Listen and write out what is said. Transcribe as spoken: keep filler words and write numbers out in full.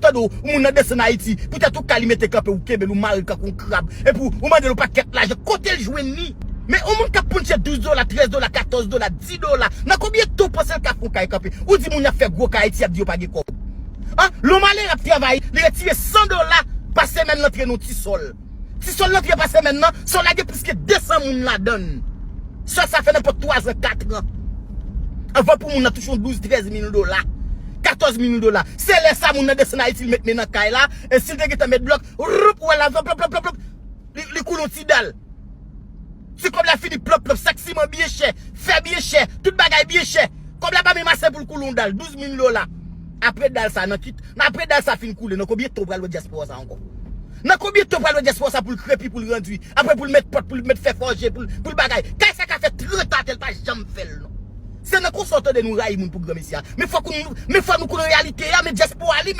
tande w, moun nan desann Ayiti, poutèt ou ka li mete kanpe, ou kenbe l, ou mare l kankou yon krab. Epi w mande l yon pakèt lajan, kote l jwenn li? Men yon moun k ap pounche douz dola, trèz dola, katòz dola, dis dola, nan konbyen tan w panse l ka fè yon kay kanpe? Ou di moun y ap fè gwo kay Ayiti, y ap di yo pa gen kòb. An, lè yon malere ap travay, li retire san dola pa semèn, l antre nan yon ti sòl. Ti sòl l antre pa semèn nan, sòl la gen plis ke de san moun ladan l. Sòl sa fè nenpòt twa zan, kat an. Anvan pou moun nan touche yon douz, trèz mil dola, katòz mil dola. Se lè sa moun nan desann Ayiti, l met men nan kay la, e si l te gentan met blòk, woup, ou wè l ap plop, plop, plop, plop, plop, li, li koule yon ti dal. Ti kòb la fini, plop, plop, sak siman byen chè, fè byen chè, tout bagay byen chè. Kòb la pa menm ase pou l koule yon dal, douz mil dola. Apre dal sa, nan kit, apre dal sa fin koule, nan konbyen tan w pral wè dyaspora sa ankò? Nan konbyen tan w pral wè dyaspora sa pou l krepi, pou l randui? Apre pou l met pòt, pou l met fè fòje, pou l, pou l bagay. Kay sa ka fè trant ane l pa janm fè l non. Se nan konsa w tande nou rayi moun pou granmesi a. Men fòk nou, men fòk nou konn reyalite a, men dyaspora li,